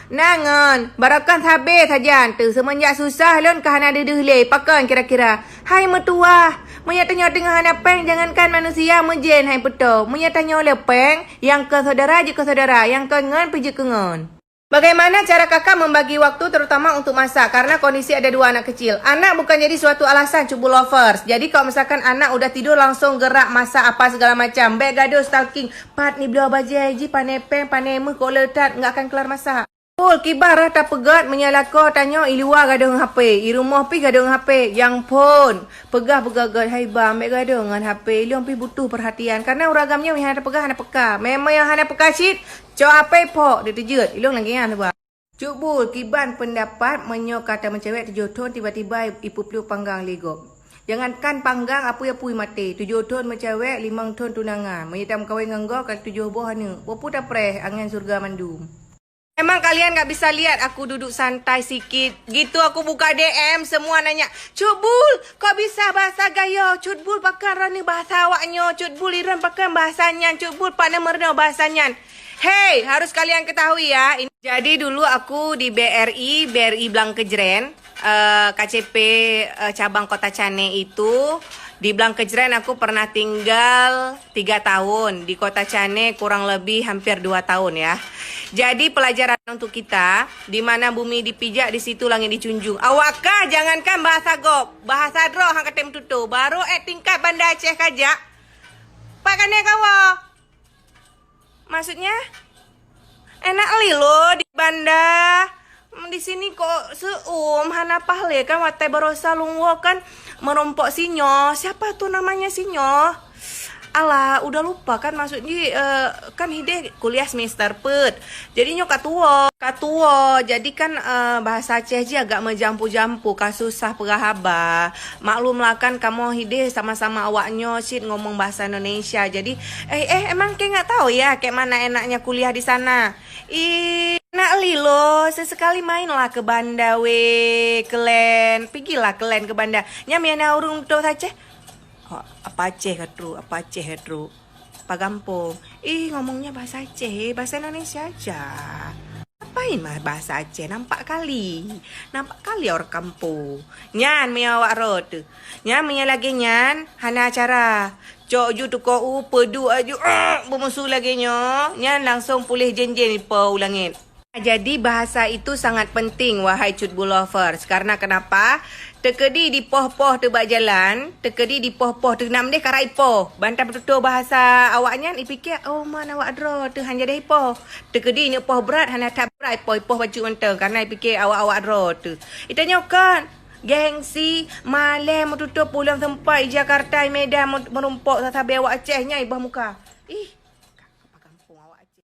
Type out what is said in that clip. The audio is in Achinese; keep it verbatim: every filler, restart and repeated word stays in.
Nangon, barokon sabe sajan tu, seumeunjak susah lôn ka hana deuh-deuh lé, pakon kira-kira? Hai meutuwah, meunyoe tanyoe teungoh hana péng, jangankan manusia, meujén hai peutoe. Meunyoe tanyoe le péng, nyang keu syedara jeuet keu syedara, nyang keu ngon pih jeuet keu ngon. Bagaimana cara kakak membagi waktu terutama untuk masak karena kondisi ada dua anak kecil? Anak bukan jadi suatu alasan, Cut Bul lovers. Jadi kalau misalkan anak udah tidur langsung gerak masak apa segala macam, bèk gadoh stalking, pat nibloe bajèe jih, pané péng, pané méuh, kok le that, nggak akan kelar masak. Bul, kiban rhah tapeugöt meunyoe lakoe tanyoe i luwa gadoh ngon H P, i rumoh pih gadoh ngon H P, nyang phôn. Peugah-peugah göt, "Hai bang, bèk gadoh ngon H P, lôn pih butuh perhatian." Karena ureueng agam nyoe hana tapeugah, hana peka. Memang nyang hana peka cit, cok H P phok, diteujeuet. Ilôn lagèe nyan, Bang. Cut Bul, kiban peundapat meunyoe ka tameucewek tujoh thôn tiba-tiba ipeupluek panggang lé gob? Jangankan panggang, apui-apui maté. Tujoh thôn meucewek, limong thôn tunangan. Meunyoe tameukawen ngon gob, ka tujoh boh aneuk. Boh peue tapreh, angén syeuruga mandum. Emang kalian nggak bisa lihat aku duduk santai sikit? Gitu aku buka D M, semua nanya, "Cut Bul, kok bisa bahasa Gayo? Cut Bul, pakon droeneuh bahasa awaknyoe? Cut Bul, droen pakon bahasa nyan? Cut Bul, pakon meurunoe bahasa nyan?" Hei, harus kalian ketahui ya, ini, jadi dulu aku di B R I, B R I Blang Kejren, eh, K C P, eh, cabang Kota Cane itu, di Blang Kejren aku pernah tinggal tiga tahun, di Kota Cane kurang lebih hampir dua tahun ya. Jadi pelajaran untuk kita, di mana bumi dipijak, di situ langit dijunjung. Awak kah jangankan bahasa gob, bahasa droe han katem tutoe, baru eh tingkat Banda Aceh kajak. Pak kane kawa. Maksudnya? Enak lilo di Banda. Di sini kok seuem hana pahle kan, watèe barosa lôn woe kan meurumpok sinyoe. Siapa tu namanya sinyoe? Alah, udah lupa kan, maksud jih, eh, kan hideh kuliah semester peuet. Jadi nyoe ka tuwoe, ka tuwoe. Jadi kan, eh, bahasa Aceh jih agak meujampu-jampu, ka susah peugah haba. Maklumlah kan kamoe hideh sama-sama awaknyoe cit ngomong bahasa Indonesia. Jadi, eh, eh, emang kek nggak tahu ya kayak mana enaknya kuliah di sana? Ih, nak lilo, sesekali mainlah ke Banda weh, kalian. Pigilah kalian ke Banda. Nyan meunan ureueng tutoe Aceh. Oh, apa Aceh ka trok, apa Aceh ka trok. Apa gampông. Ih, ngomongnya bahasa Aceh, eh, bahasa Indonesia aja. Apain mah bahasa Aceh, nampak kali. Nampak kali orang kampung. Nyan meunyoe awak droe teuh. Nyan meunyoe lagèe nyan, hana cara. Cok ju tukoe u, peuduek aju, ah, beumusu lagèe nyoe. Nyan langsung puléh jén-jén ipo u langét. Jadi bahasa itu sangat penting, wahai Cut Bul lovers. Karena kenapa? Teukeudi dipoh-poh teuh bak jalan, teukeudi dipoh-poh teuh, nak meudeh karap ipoh. Ban tapeututoe bahasa awaknyan, ipike, "Oh, man awak droe teuh han jadeh ipoh." Teukeudi nyoe poh brat, hana that brat ipoh, ipoh bacut mantong, karena ipike awak-awak droe teuh. Itanyoe kan, gengsi, malèe meututoe pulang sempat i Jakarta, i Medan, meu-, meurumpok sasabe awak Aceh nyan iboh muka. Ih.